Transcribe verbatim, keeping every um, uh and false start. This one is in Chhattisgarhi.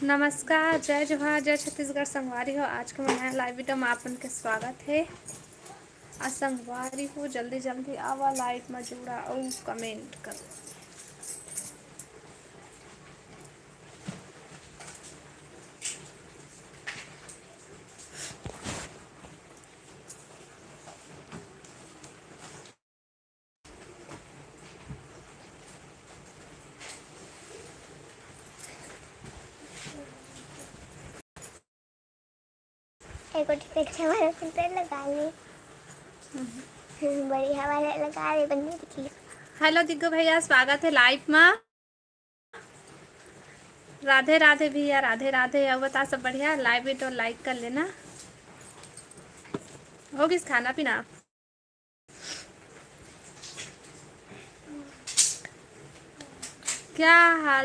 नमस्कार, जय जोहार, जय छत्तीसगढ़ संगवारी हो। आज के मोर नया live video म आप मन के स्वागत हे। आ संगवारी हो, जल्दी जल्दी आवा live म जुड़ा अउ comment करो। एक गोटी पेट से हमारा filter लगा ले। बढ़िया वाला लगा ले, बनी दिखी। Hello दिग्गो भैया, स्वागत हे live मा। राधे राधे भैया, राधे राधे। अउ बता, सब बढ़िया? Live video like कर लेना। हो गिस खाना पीना? क्या हाल